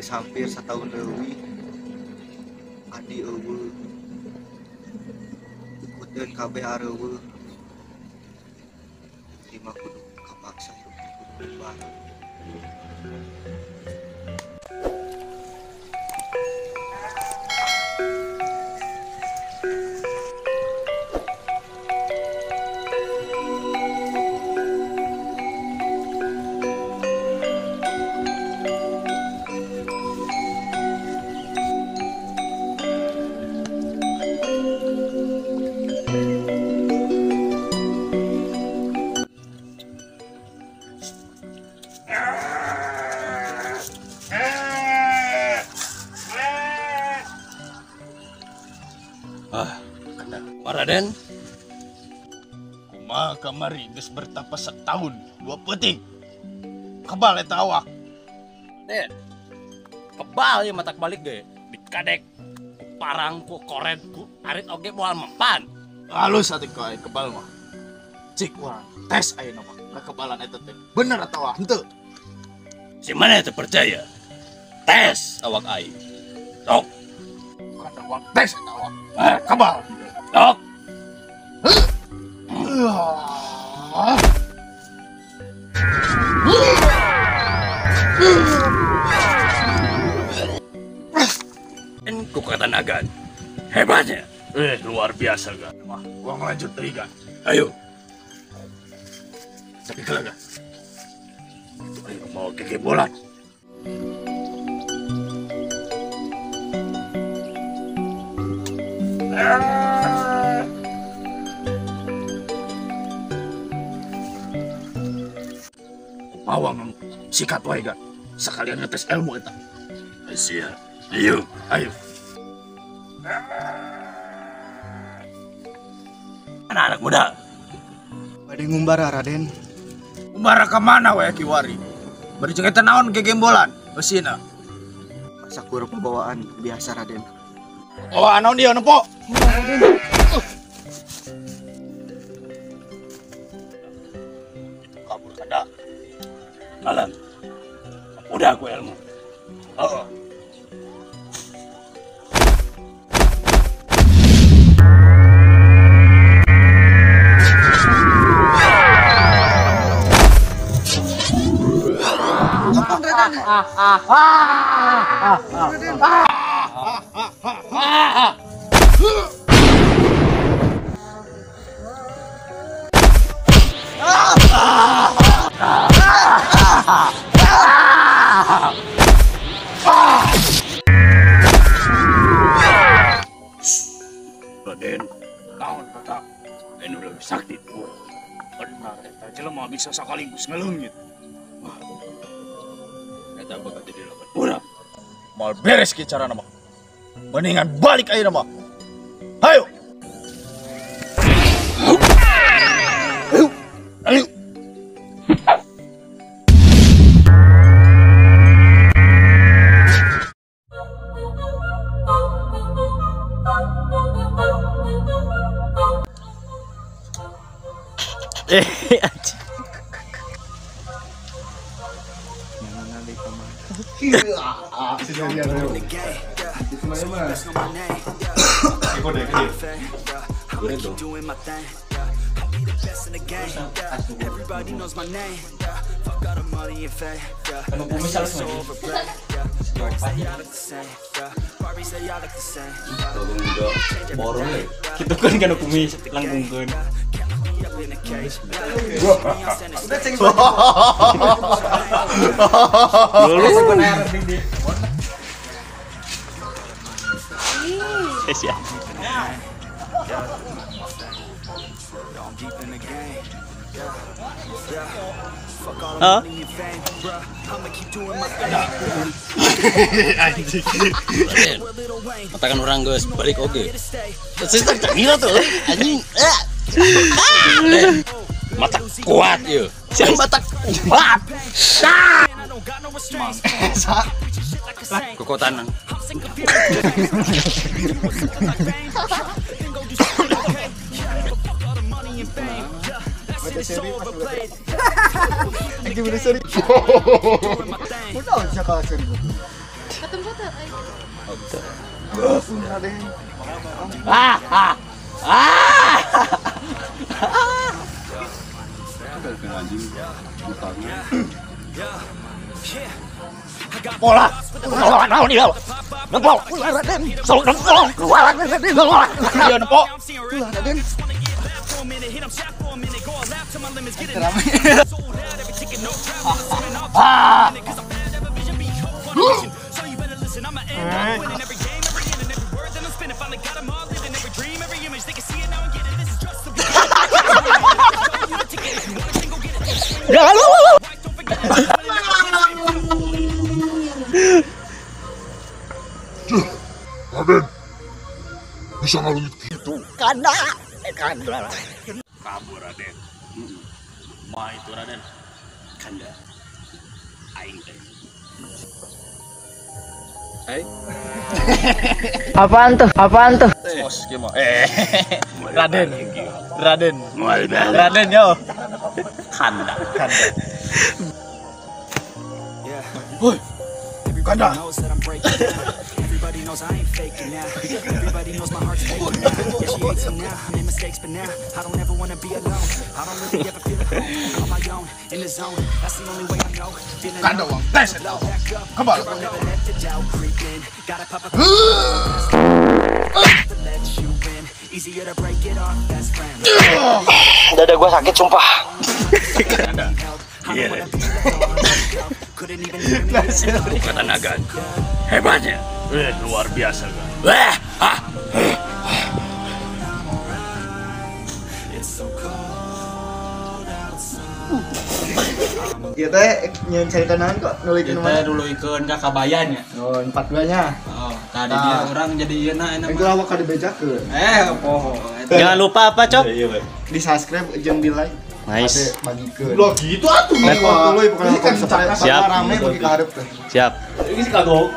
Geus hampir satahun leuwih. Adi eueuh. Ikuteun kabeh areueuh. Terima kudu kapaksa hirup kudu bareng. Raden, kumaha kamari geus bertapa setahun dua peuting. Kebal eta awak. Den, kebal ya matak balik ge. Dikadek ku parang ku koret ku arit oge moal mempan. Halus atuh ka kebal mah. Cik urang tes ayeuna mah kekebalan eta teh. Bener atawa henteu? Si mana teu percaya? Tes awak aing. Sok. Bukan awak tes eta awak. Kebal. Sok. Kekuatan agan hebatnya, luar biasa gan. Wah, gua ngelanjut deui gan. Ayo. Tapi kelaga. Ayo mau kekebolan. Pawang sikat wae gan. Sekalian ngetes ilmu eta. Siap. Ayo, ayo. Anak-anak muda. Bade ngumbara Raden. Ngumbara ka mana wae kiwari? Bari jeung eta naon gegembolan eusina. Sakur pembawaan biasa Raden. Oh, naon dia nempo? Raden. Kabur kada. Alam. Udah aku ilmu. Oh. Raden, naon kata? Anu leuwih sakti. Benar eta jelema bisa sakaligus ngeleungit. Wah. Eta bakal jadi lawan urang. Mal beres ki carana mah. Mendingan balik ayeuna mah. Hayo. Ayo. Ayo. Anjing. Gitu kan kan kumis langkungkeun. Udah ceng. Ya. Hah? Katakan orang guys balik oke. Terus gila tuh anjing. Mata kuat yuk. Siapa mata kuat? Kekuatan. Ah ah ah. Pola. Naon ieu? Nempo. Sok nempo. Ieu nempo. Ulah Raden. Ah. Raden, bisa ngalungit gitu. Kanda, kanda. Kabur Raden. Ma itu Raden. Kanda. Aing teh. Hai. Apaan tuh? Apaan tuh? Bos gimana? Raden. Raden. Raden yo. Kanda. Kanda. Woi. Kanda. Everybody knows I ain't faking now. Everybody knows my heart's faking now. Yeah, she hates me now. I made mistakes, but now I don't ever wanna be alone. I don't really ever feel at home. On my own, in the zone. That's the only way I know. Feeling Kanda wang tes low, back up. Kebal. Never let the doubt creep in. Gotta pop a to let you in. Easier to break it off best friends. Dada gua sakit sumpah. Kanda. Iya. Kata naga. Hebatnya. Luar biasa kan. Ah. Ieu teh nyeun carita naon kok nuluykeun mana? Teh nuluykeun ka Kabayan nya. Oh, 42 nya. Oh, tadi dia orang jadi ieu na enak. Itu awak ka dibejakeun. Poho. Jangan lupa apa, Cok? Di subscribe jeung di like. Nice. Bagikeun. Loh gitu atuh. Tuluy pokoknya Siap. Rame bagi ka hareup teh. Siap. Ini sih kagok.